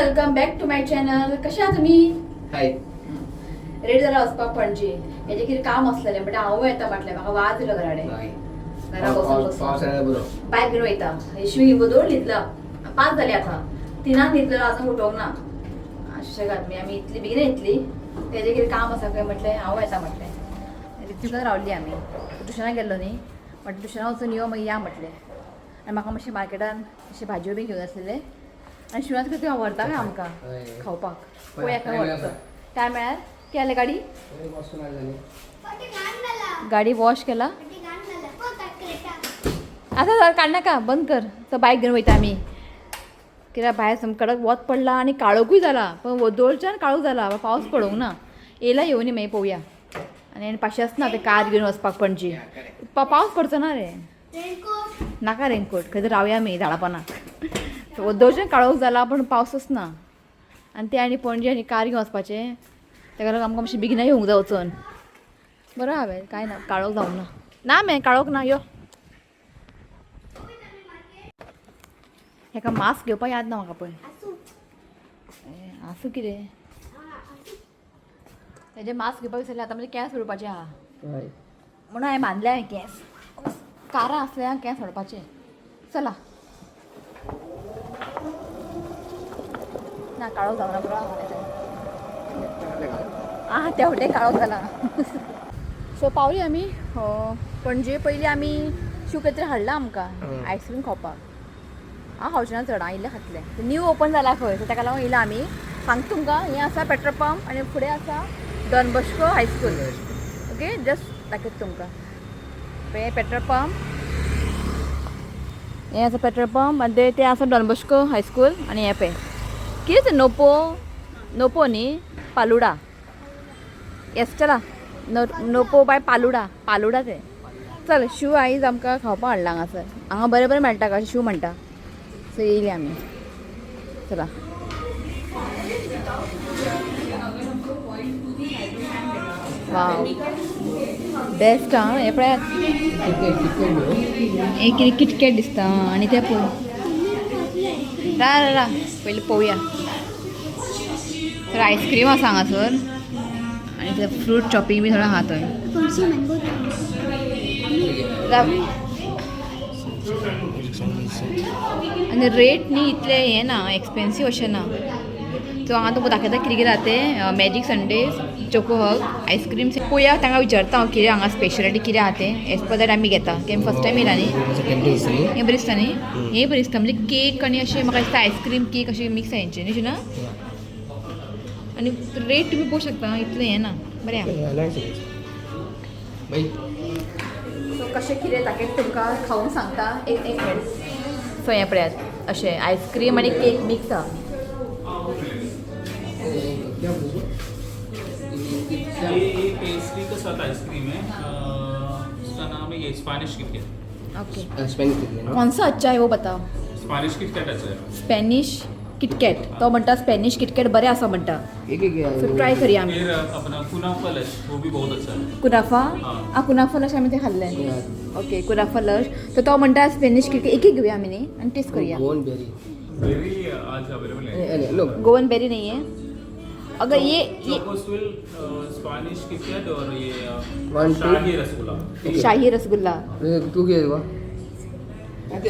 Welcome back to my channel. कशा आहात तुम्ही? हाय. रेडी जाला वचपाक पणजे. हेजे कितें काम आसलेलें म्हणटा हांव येता म्हटलें. म्हाका वाज येयलो घराडे घरा बसून पावस बसून. आयला बरो. बायक घेवन वयता. शिव वदोळ न्हिदला, 5 जाली आतां, 3 न्हिदलेलो, अजून उठोवंक ना. सुशेगाद मी आमी इतली बेगीन येतली. तेजें कितें काम आसा खंय म्हटलें हांव येता म्हटलें. रितिका रावली आमी ट्युशनाक गेल्लो न्ही, म्हटलें ट्युशनाक वचून यो मागीर या म्हटलें. आनी म्हाका मातशें मार्केटान अशें भाजयो बी घेवन आसलेले आनी शिवराज खंय व्हरता काय आमकां हय. खावपाक पळय, पळोवया खंय टायम व्हरता. टायम मेळ्यार केलें गाडी गाडी वॉश केला आतां सर काडनाका, बंद कर. तो बायक घेवन वयता आमी कित्याक भायर सामकें कडक वत पडला आनी काळोखूय जाला, पण वदोळच्यान काळोख जाला, पण पावस पडूंक ना. येयला येवनी मागीर पळोवया. आनी पाशेंच ना ते कार घेवन वचपाक पणजे. पावस पडचो ना रे. नाका रेनकोट, खंय तरी रावया आमी झाडां पानाक. वदोळच्यान काळोख जाला पण पावसच ना. आनी ते आनी पणजे आनी कार घेवन वचपाचें, तेका लागून आमकां मातशें बेगिना येवंक जाय वचून. बरो हांवें कांय ना, काळोख जावंक ना. ना मे काळोख ना यो. हेका मास्क घेवपाक याद ना म्हाका पळय. आसूं कितें तेजे मास्क घेवपाक विसरलें. आतां म्हणजे केंस सोडपाचे आहा म्हणून हांवें बांदले हांवें केंस. कारां आसल्या केंस सोडपाचे. चला ना, काळोख जावना, बरो आहा तें. आहा तेवटे काळोख जाला. सो पावली आमी पणजे. पयलीं आमी शिव कितें तरी हाडलां आमकां आयस्क्रीम खावपाक. हांव खावचें ना चड, हांव इल्लें खातलें. न्यू ओपन जाला खंय, सो ताका लागून येयला आमी. सांगता तुमकां, हें आसा पेट्रोल पंप आनी फुडें आसा don Bosco high school. Okay, just दाखयता तुमकां. हें पेट्रोल पंप, हें आसा पेट्रोल पंप आनी तें आसा डॉन बॉस्को हायस्कूल. आनी हें पळय कितें तें नोपो, नोपो न्ही, पालुडा. येस, चला नोपो बाय पालुडा, पालुडा तें. चल शिव आयज आमकां खावपाक हाडलां हांगासर. हांगा बरें बरें मेळटा कशें शिव म्हणटा. सो येयली आमी, चला. वाव, बेस्ट. आं हें पळयात, हें कितें किटकॅट दिसता. आनी तें पळय, रा रा रा पयलीं पळोवया. तर आयस्क्रीम आसा हांगासर आनी ते फ्रूट चॉपिंग बी थोडो आहा थंय. आनी रेट न्ही इतले हें ना, एक्सपेन्सीव अशें ना. सो हांगा तुमकां दाखयता कितें कितें आहा तें. Magic sundae, choco hug, ice cream. पळोवया, तांकां विचारता हांव कितें हांगा स्पेशलिटी कितें आहा तें. एज पर that आमी घेता. की फर्स्ट टायम येयला न्ही. हें बरें दिसता न्ही, हें बरें दिसता. म्हणजे केक आनी अशें म्हाका दिसता आयस्क्रीम केक अशें मिक्स हेंचें न्ही ना. आनी रेट तुमी पळोवंक शकता, इतलें हें ना, बरें आहा. सो कशें कितें दाखयता तुमकां, खावून सांगता. एक एक मिनट. सो हें पळयात, अशें आयस्क्रीम आनी केक मिक्स आहा. ये पेस्ट्री के साथ आइसक्रीम है. इसका नाम है ये स्पैनिश किटकैट. ओके, कौन सा अच्छा है वो बताओ. स्पैनिश किटकैट अच्छा है. स्पॅनिश किटकॅट, तो म्हणटा स्पॅनिश किटकॅट बरें आसा म्हणटा. सो ट्राय करया आमी. फिर अपना कुनाफा लश, वो भी बहुत अच्छा है. कुनाफा? हां. आ कुनाफा लश आमी ते खाल्लें. Okay, कुनाफा lush. सो तो म्हणटा स्पॅनिश किटकॅट. एक एक घेवया आमी न्ही आनी टेस्ट करूया. गोवन बेरी. बेरी आज अवेलेबल है. गोवन बेरी नहीं है. अगर ये चोको स्विल, स्पैनिश किटकैट और ये One, two. शाही रसगुल्ला. शाही रसगुल्ला. तू घे.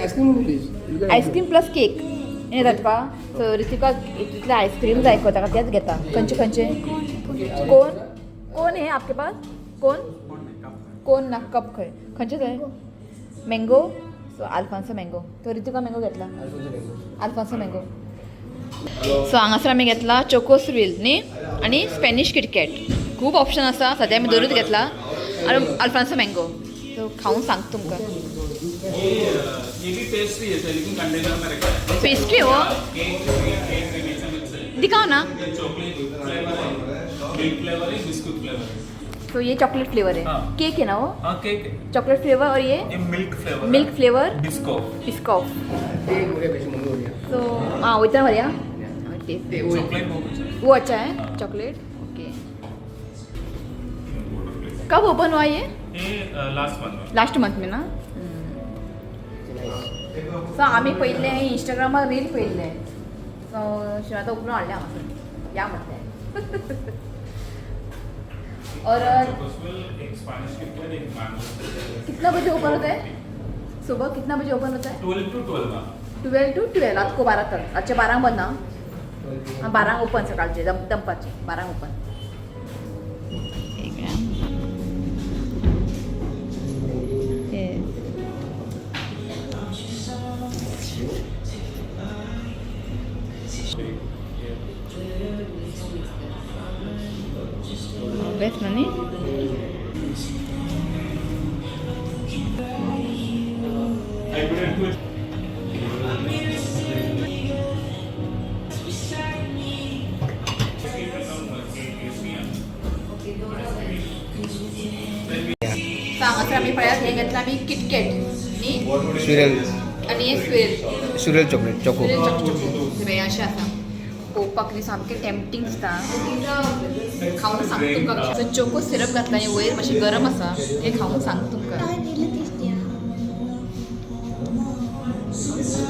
Ice cream please. Ice cream plus cake हें जाता तुका. सो रितिका इतलें आयस्क्रीम जाय ताका, तेंच घेता. खंयचे खंयचे कोन कोन हे आपके पास? कोन कोन ना, कप खंय खंयचे जाय? मँगो. So Alphonso mango. तो रितिका मँगो घेतला, आल्फान्सो मँगो. सो हांगासर आमी घेतला चोको स्विल न्ही आनी स्पॅनिश किटकॅट. खूब ऑप्शन आसा. सद्या आमी दोनूच घेतला आनी अल्फान्सो मँगो. सो खावून सांगता तुमकां. ये भी पेस्ट्री है लेकिन कंटेनर में रखा है. पेस्ट्री हो. केक केक भी बीच में मिक्स है. दिखाओ ना. ये चॉकलेट फ्लेवर है, मिल्क फ्लेवर है, बिस्कुट फ्लेवर है. तो ये चॉकलेट फ्लेवर है. हाँ. केक है ना वो? हाँ, केक है. चॉकलेट फ्लेवर और ये ये milk flavour. Milk flavour. Biscoff. Biscoff. So हाँ, वयता व्हरया. चॉकलेट बहुत अच्छा है. वो अच्छा है चॉकलेट. ओके, कब ओपन हुआ ये? ये लास्ट मंथ. लास्ट मंथ में ना. सो आमी पयल्ले इंस्टाग्रामार रील पयल्ले. सो शिवाता उखलून हाडलें हांगासर या म्हटलें. और एक स्पेनिश किटकैट, एक मैंगो. कितना बजे ओपन होता है सुबह? कितना बजे ओपन होता है? 12 to 12 ma'am. 12 to 12, रात को 12 तक. अच्छा, 12 बंद ना? हां, 12 ओपन, सकाळचे दनपारचे 12 ओपन. एक बेस्ट ना न्ही? I couldn't do it. So हांगासर आमी पळयात, हें घेतलां आमी किटकॅट न्ही? स्विरल. आनी हे swell. Swirl chocolate choco. Choco अशें आसा. पळोवपाक न्ही सामकें टेम्पटींग दिसता. खावन सांगता तुमकां. चोको सिरप घातला आनी वयर मातशें गरम आसा. हें खावन सांगता तुमकां.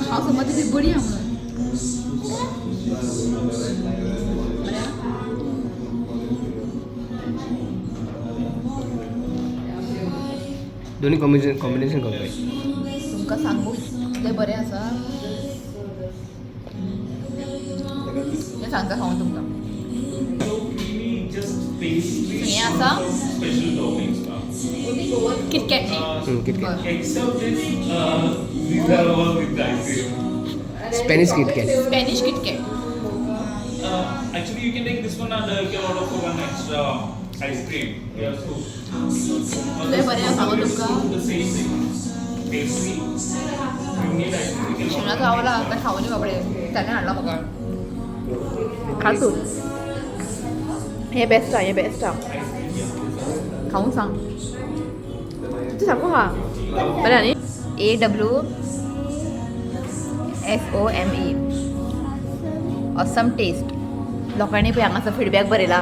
हांव समज ती बरी आहा म्हणून. बरें आहा? दोन्ही कॉम्बिनेशन कॉम्बिनेशन करतोय. तुमकां सांगू इतलें बरें आसा हें सांगता खावन तुमकां. Just pastry. हे आसा? Special toppings, ma'am. KitKat न्ही? KitKat. Except this, these are all with the ice cream. Spanish KitKat. Spanish KitKat. Actually, you can take this one and you can order for one extra ice cream. Yeah, so. लय बरें आसा गो तुमकां. The same thing. Pastry. You need ice cream. You can शिवनाक order. आवडला आतां खावनी बाबडे ताणें हाडला म्हाका. खा तूं. हें बेस्ट आहा, हें बेस्ट आहा. Ice cream, yeah. खावून सांग तूं. सारको खा. बरें न्ही? AWSOME, awesome taste. लोकांनी पळय हांगासर फिडबॅक बरयला.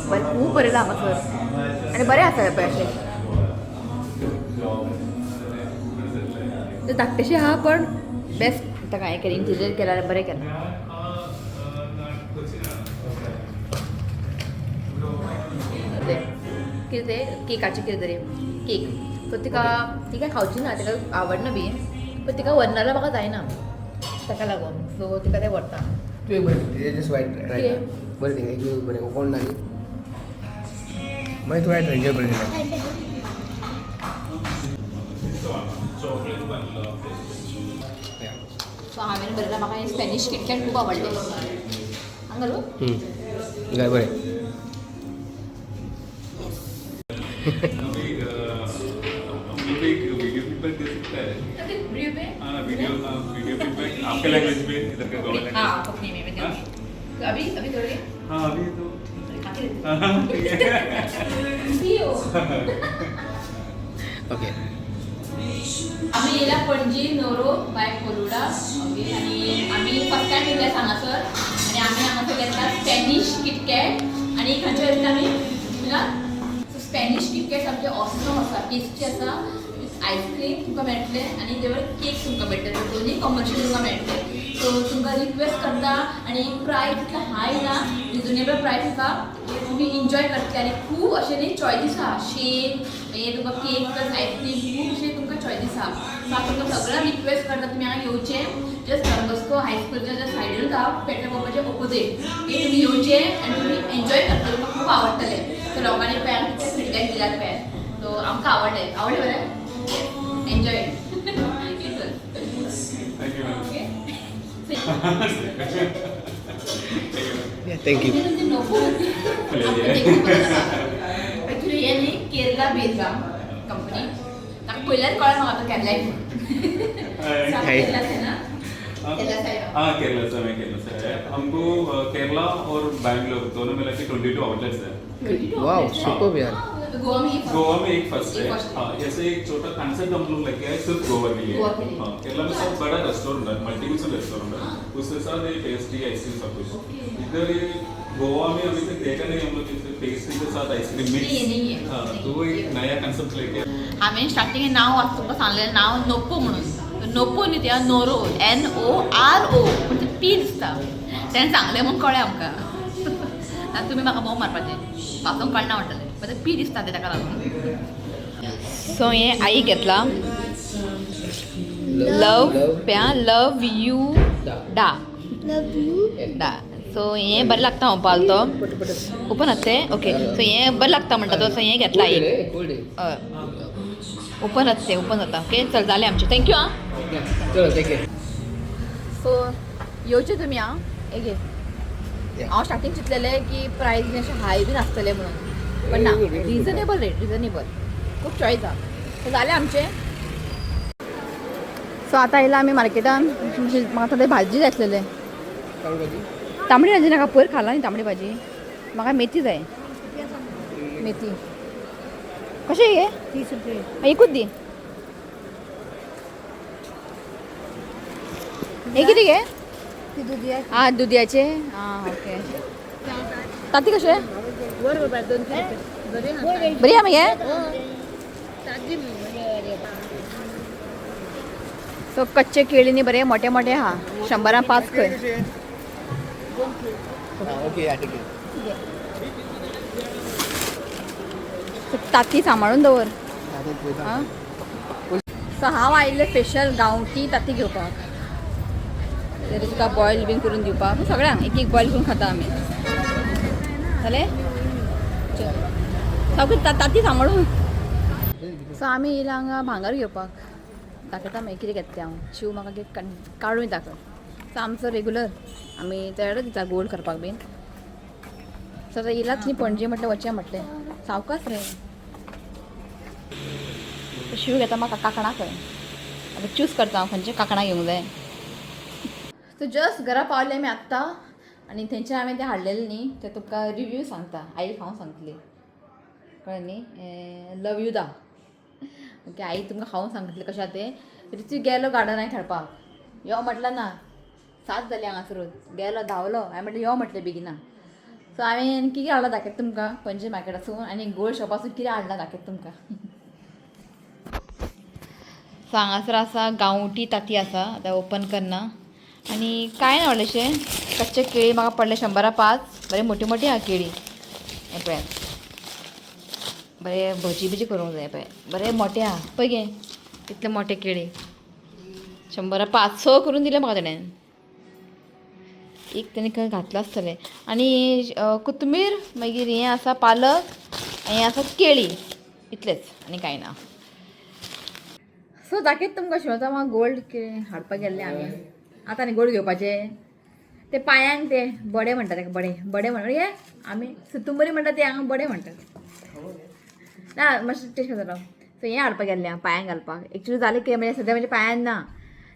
बरें, खूब बरयला हांगासर आनी बरें आसा पळय अशें. ते धाकटेशें आहा पण बेस्ट. आतां कांय केलें इंटिरियर केल्यार बरें केलां. ते कितें तें केकाचें कितें तरी केक. सो तिका ती काय खावची ना, तिका आवडना बी, पण तिका व्हरना जाल्यार म्हाका जायना ताका लागून. सो तिका तें व्हरता. तू एक बरें, जस्ट वायट ट्राय. कितें? बरें, तें एक बरें कोण ना न्ही, मागीर तूं वायट एन्जॉय बरें. Chocolate vanilla pastry. सो हांवें बरयलां, म्हाका हें स्पॅनिश किटकॅट खूब आवडलें. हांगा घालूं? घाल बरें. अभी हम लोग एक वीडियो फीडबैक दे सकता है? वीडियो पे? हाँ, वीडियो, हाँ, वीडियो फीडबैक आपके लैंग्वेज में, इधर का गोवा हाँ लैंग्वेज. कोंकणी में मैं दूंगी. तो अभी अभी करोगे? हाँ, अभी तो खा के देते. हाँ, ठीक है. हो. ओके. आमी येयला पणजी नोरो बाय फलुडा. ओके, आनी आमी फर्स्ट टायम येयल्या हांगासर आनी आमी हांगासर घेतला स्पॅनिश किटकॅट. आनी खंयचे घेतला आमी? सो स्पॅनिश किटकॅट सामकें ऑसम आसा, टेस्टी आसा. आयस्क्रीम तुमकां मेळटलें आनी तेवर केक तुमकां मेळटले. दोनूय कॉम्बिनेशन तुमकां मेळटलें. सो तुमकां रिक्वेस्ट करता आनी प्रायस इतलो हाय ना, रिजनेबल प्रायस आसा. तुमी एन्जॉय करतले. आनी खूब अशें न्ही चॉयसीस आहा, शेक, मागीर तुमकां केक प्लस आयस्क्रीम, खूब अशें तुमकां चॉयसीस आहा. सो हांव तुमकां सगळ्यांक रिक्वेस्ट करता, तुमी हांगा येवचें. जस्ट डॉन हायस्कुलच्या ज्या सायडीनूच आहा, पेट्रोल पंपाचे ओपोजीट. ते तुमी येवचे आनी तुमी एन्जॉय करतले, तुमकां खूब आवडटलें. सो लोकांनी पळय आमकां कितले फिडबॅक दिल्यात पळय. सो आमकां आवडलें, आवडलें. बरें, enjoy. Thank you, ma'am. Okay. Thank you. नको. ॲक्च्युली हे न्ही केरला बेस्ड कंपनी. म्हाका पयल्यार कळ्ळें म्हाका आतां केरला. Hi. Kerala से ना? केरला से आयो. हाँ, केरला से. मैं केरला से है. हमको केरला और बैंगलोर दोनों मिला के 22 आउटलेट्स है. वाव, सुपर यार. गोवा में ही first. Goa में एक फर्स्ट एक है. first है. हाँ, ऐसे एक छोटा कंसेप्ट हम लोग लेके आए सिर्फ गोवा के लिए. गोवा के लिए. हाँ, केरला में सब बड़ा रेस्टोरेंट है, मल्टी कुछ रेस्टोरेंट है, उसके साथ ये पेस्ट्री, आइसक्रीम सब कुछ. इधर ये गोवा में अभी तक देखा नहीं हम लोग पेस्ट्री के साथ आइसक्रीम मिक्स. नहीं, नहीं है. हाँ, नहीं. तो वो एक नया कंसेप्ट लेके आए. हांवें स्टार्टिंग नांव तुमकां सांगलें, नांव नोप्पो म्हणून. नोपो न्ही त्या नोरो, NORO, पूण ते पी दिसता. तेणें सांगलें म्हूण कळ्ळें आमकां. आनी तुमी म्हाका बोम मारपाचें, वाचोंक कळना म्हणटलें, पण ते पी दिसता ते ताका लागून. सो हें आई घेतला लव प्या लव you डा. लव you डा. सो हें बरें लागता म्हणपाक तो ओपन आसा तें. ओके, सो हें बरें लागता म्हणटा तो. सो हें घेतला एक. कोल्ड. हय, ओपन आसा तें, ओपन जाता. ओके, चल जालें आमचें. Thank you आं. चलो, टेक केअर. सो येवचे तुमी आं. हे घे. हांव स्टार्टींग चिंतलेलें की प्रायस बीन अशें हाय बीन आसतलें म्हणून, पण ना, रिजनेबल रेट, रिजनेबल. खूब चॉयस आहा. सो जालें आमचें. सो आतां येयला आमी मार्केटान. म्हाका थोडे भाजी जाय आसलेले. तांबडी भाजी नाका, पयर खाला न्ही तांबडी भाजी. म्हाका मेथी जाय. मेथी कशें हे? 30 रुपये. एकूच दी. हे कितें गे? ती दुधिया. आं, दुदयाचे. आं, ओके. ताती कशें? बरोबर 2 रुपये. बरी आहा मगे. सो कच्चे केळी न्ही, बरे मोठे मोठे आहा. शंबरां पांच खंय. ओके, या, ठीक आहे. सो ताती सांबाळून दवर. आं, सो हांव आयिल्लें स्पेशल गांवठी ताती घेवपाक, तरी तुका बॉयल बीन करून दिवपाक. सगळ्यांक एक एक बॉयल करून खाता आमी. जालें, सामकें ताती सांबाळून. सो आमी येयला हांगा भांगर घेवपाक. दाखयता मागीर कितें घेता तें हांव. शिव म्हाका कितें काडून दाखय. सो आमचो रेगुलर आमी तयारच दिता गोल्ड करपाक बीन. सो आतां येयलाच न्ही पणजे म्हटलें वचचें म्हटलें सावकास रे. शिव घेता म्हाका कांकणां खंय. आतां चूज करता हांव खंयचे कांकणां घेवंक जाय. सो जस्ट घरा पावले आमी आत्तां आनी थंयच्यान हांवें तें हाडलेलें न्ही तें तुमकां रिव्यू सांगता. आई खावंक सांगतली, कळ्ळें न्ही? लव you दा. ओके, आई तुमकां खावंक सांगतली कशें आहा तें. ऋत्विक गेलो गार्डनाक खेळपाक. यो म्हटलें ना, 7 जालीं हांगासरूच. गेलो धांवलो. हांवें म्हटलें यो म्हटलें बेगिना. सो हांवें कितें हाडलां दाखयता तुमकां. पणजे मार्केटासून आनी गोल्ड शॉपासून कितें हाडलां दाखयता तुमकां. सो हांगासर आसा गांवठी ताती आसा. आतां ओपन करना आनी कांय ना व्हडलेशें. कच्चे केळी म्हाका पडले शंबरा पांच. बरे मोटी मोटी आहा केळी. हें पळयात, बरे भजी बिजी करूंक जाय. पळय, बरे मोटे आहा. पळय गे, कितले मोटे केळी. शंबरा पांच स करून दिले म्हाका तेणें. एक तेणें खंय घातलां आसतलें. आनी कोथमीर, मागीर हें आसा पालक, हें आसा केळी. इतलेंच आनी कांय ना. सो दाखयत तुमकां शिवता. म्हाका गोल्ड कितें हाडपाक गेल्ले आमी. आतां न्ही गोल्ड घेवपाचें ते पांयांक ते बडे म्हणटा ताका. बडे बडे म्हणटा हे आमी सुतुंबरी म्हणटा ते हांगा बडे म्हणटात ना. मातशें टेस्ट करता. सो हें हाडपाक गेल्लें हांव पांयांक घालपाक. एक्चुली जालें कितें म्हणजे सद्या म्हज्या पांयान ना.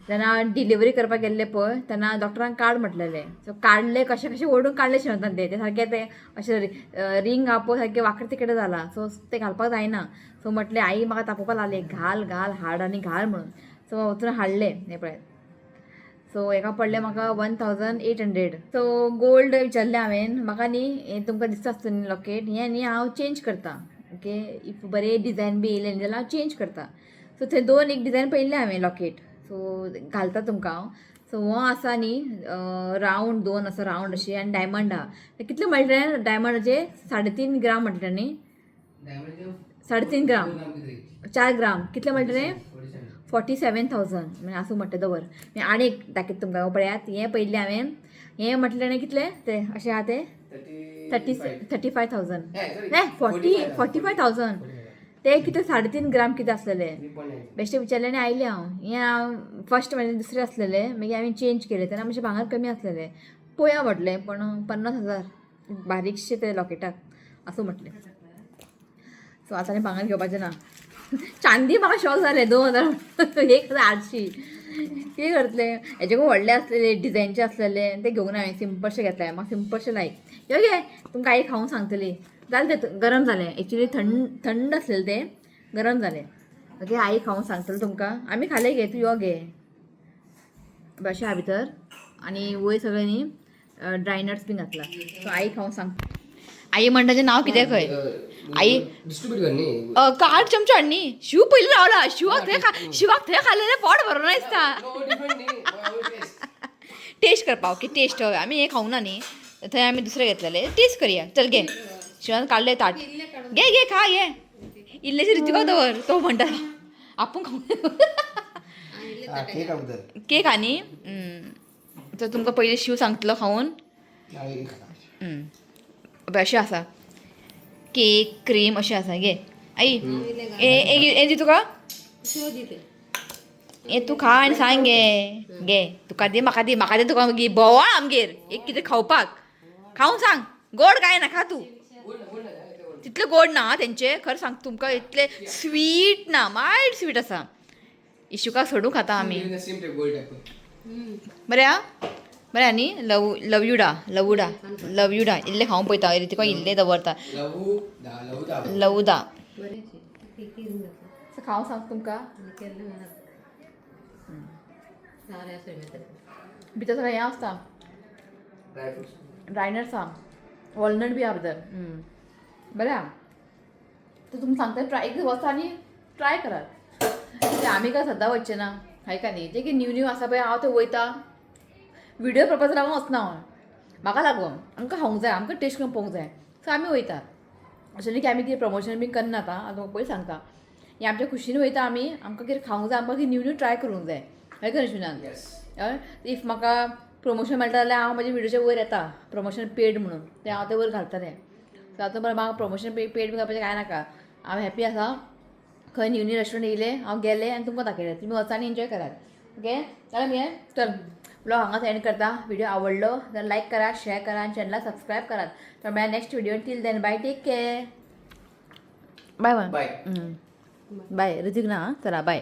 जेन्ना डिलिव्हरी करपाक गेल्ले पळय तेन्ना डॉक्टरान काड म्हटलेलें. सो काडलें, कशें कशें ओडून काडलें शेवटान ते ते सारकें ते अशें रिंग आहा पळय सारकें वांकडें तिकडें जालां. सो तें घालपाक जायना. सो म्हटलें आई म्हाका तापोवपाक लागली, घाल घाल, हाड आनी घाल म्हणून. सो वचून हाडलें हें पळय. सो हेका पडलें म्हाका 1800. सो गोल्ड विचारलें हांवें. म्हाका न्ही हें तुमकां दिसता आसतलें न्ही लॉकेट हें न्ही, हांव चेंज करता. ओके, if बरें डिजायन बी येयलें न्ही जाल्यार हांव चेंज करता. सो थंय दोन एक डिजायन पळयल्लें हांवें लॉकेट. सो घालता तुमकां हांव. सो हो आसा न्ही रावंड, दोन आसा रावंड अशें आनी डायमंड आहा. ते कितले म्हणलें डायमंडाचे? 3.5 ग्राम म्हटलें न्ही? 3.5 ग्राम, 4 ग्राम. कितले म्हणटलें? 47,000 म्हणजे आसूं म्हटलें दवर. आनी एक दाखयता तुमकां. हो पळयात, हें पयलें हांवें. हें म्हटलें न्ही कितलें तें अशें आहा तें? 35,000 नाही, 45,000. ते कितें 3.5 ग्राम कितें आसलेलें. बेश्टें विचारलें आनी आयलें हांव. हें हांव फर्स्ट म्हणजे दुसरें आसलेलें, मागीर हांवें चेंज केलें तेन्ना मातशें भांगर कमी आसलेलें. पळोवया म्हटलें, पण 50,000 बारीकशें ते लॉकेटाक. आसूं म्हटलें. सो आतां आनी भांगर घेवपाचें ना. चांदी म्हाका शॉक जालें, 2000, 1800. कितें करतलें? हेजे व्हडले आसलेले डिजायनचे आसलेले ते घेवंक ना हांवें. सिंपलशें घेतलें. म्हाका सिंपलशें लायक. यो घे, तुमकां आई खावंक सांगतली. जालें तें गरम जालें. एक्चुली थंड थंड आसलेलें तें गरम जालें. ओके, आई खावंक सांगतली तुमकां. आमी खालें. घे तूं, यो घे. अशें आहा भितर आनी वयर सगळें न्ही ड्राय नट्स बीन घातला. सो आई खावंक सांग. आई म्हणटाचें नांव कितें खंय आई डिस्ट्रीब्यूट कर न्ही. काड चमचो हाड न्ही. शिव पयलीं रावला. शिवाक थंय शिवाक थंय खाल्लें पोट भरोन दिसता. No, different न्ही. टेस्ट. टेस्ट करपा. Okay, test. हय, आमी हें खावंक ना न्ही, थंय आमी दुसरें घेतलेलें. टेस्ट करया. चल घे. शिवान काडलें ताट. घे घे, खा घे. इल्लेशें ऋतिका दवर, तो म्हणटा आपूण खावंक. केक अगोदर. केक आनी तर तुमकां पयलीं शिव सांगतलो खावन. अशें आसा केक, क्रीम अशें आसा. घे आई. ए दी तुका. ए तूं खा आनी सांग. गे गे, तुका दी. म्हाका दी, म्हाका दी. तुका मागीर बोवाळ आमगेर. एक कितें खावपाक खावन सांग. गोड काय ना, खा तूं. तितलें गोड ना तेंचे, खरें सांग तुमकां. इतलें स्वीट ना, मायल्ड स्वीट आसा. इशुका सोडूं खाता आमी. Same type, gold type. बरें आं, बरें. आनी लव लवयुडा लवुडा लवयुडा इल्लें खावंक पळयता. तुका इल्लें दवरता. लवू दा, लवू दा. लवुदा खावंक सांग तुमकां. भितर सगळें हें आसता. Dry fruits. ड्रायनट्स आहा, वॉलनट बी आहा भितर. बरें आहा. तर तुमकां सांगता, ट्राय एक वचा आनी ट्राय करात. ते आमी काय सद्दां वचचें ना, हय का न्ही? जे की न्यू न्यू आसा पळय, हांव थंय वयता. व्हिडियो पर्पज लागून वचना हांव. म्हाका लागून आमकां खावंक जाय, आमकां टेस्ट करून पळोवंक जाय, सो आमी वयता. अशें न्ही की आमी कितें प्रमोशन बी करना. आतां हांव तुमकां पयलीं सांगता, हें आमच्या खुशीन वयता आमी. आमकां कितें खावंक जाय, आमकां कितें न्यू न्यू ट्राय करूंक जाय. हय का न्ही शिवनान? येस. हय. If म्हाका प्रमोशन मेळटा जाल्यार हांव म्हज्या व्हिडियोच्या वयर येता प्रमोशन पेड म्हणून, तें हांव तें वयर घालतलें. सो आतां बरें, म्हाका प्रमोशन पेड बी करपाचें कांय नाका. हांव हॅपी आसा. खंय न्यू न्यू रेस्टोरंट येयलें, हांव गेलें आनी तुमकां दाखयलें. तुमी वचा आनी एन्जॉय करात. ओके, जालें मगे? चल, ब्लॉग हांगाच एंड करता. व्हिडिओ आवडलो जाल्यार लायक करा, शेअर करा आनी चॅनलाक सबस्क्रायब करात. तर मेळया next video. Till then, bye, take care, bye bye. Bye. Bye. Hrithik ना. चला बाय.